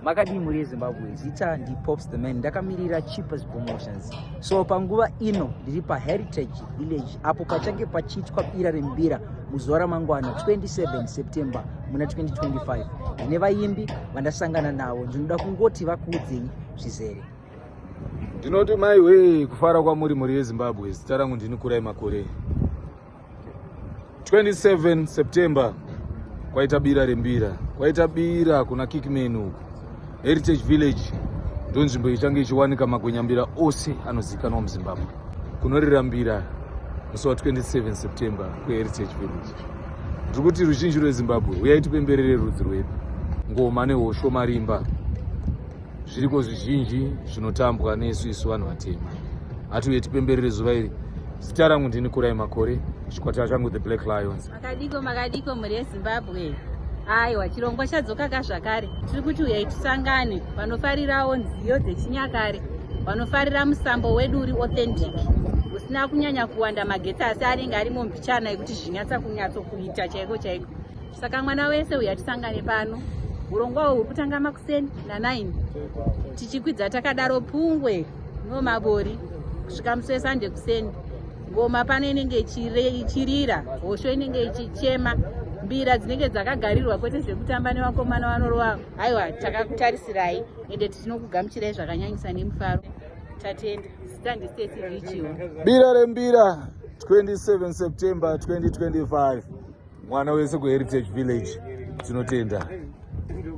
Makadii mhuri yeZimbabwe? Zita ndiPops the Man, ndakamirira Cheapest Promotions. So panguva ino ndiri paHeritage Village apo pachange pachiitwa bira rembira muzuva ramangwana 27 September muna 2025. Ndine vaimbi vandasangana navo, ndinoda kungoti vakuudzei zvizere. Ndinoti maiwe kufara kwamuri mhuri yeZimbabwe. Zita rangu ndini Kurai Makore. 27 September kwaita bira rembira, kwaita bira kuna Kikman uku. Heritage Village ndonzvimbo ichange ichiwanika magwenyambira ose anozivikanwa muZimbabwe. Kunorira mbira musi wa 27 September kuHeritage Village. Ndiri kuti ruzhinji rweZimbabwe uyai tipemberere rudzi rwedu. Ngoma nehosho, marimba zviriko zvizhinji zvinotambwa nesu isu vanhu vatema. Atiuye tipemberere zuva iri. Zita rangu ndini Kurai Makore, chikwata changu The Black Lions. Makadiko, makadiko mhuri yeZimbabwe? Aiwa, chirongwa chadzoka ka zvakare. Tiri kuti uyai tisangane, vanofarirawo nziyo dzechinyakare, vanofarira musambo wedu uri authentic, usina kunyanya kuwanda magetsi, asi anenge arimo mbichana ekuti zvinyatsa kunyatsokuita chaiko chaiko. Saka mwana wese uya tisangane pano. Urongwa uhwu huri kutanga makuseni na9, tichikwidza takadaro pungwe nomabori kusvika musi weSande kuseni. Ngoma pano inenge ichirira, hosho inenge ichichema, mbira dzinenge dzakagarirwa, kwete zvekutamba nevakomana vanorova. Aiwa, takakutarisirai ende tinokugamuchirai zvakanyanyisa nemufaro. Tatenda. Zita ndiStacey Vichiwa. Bira rembira 27 September 2025, mwana wese kuHeritage Village. Tinotenda.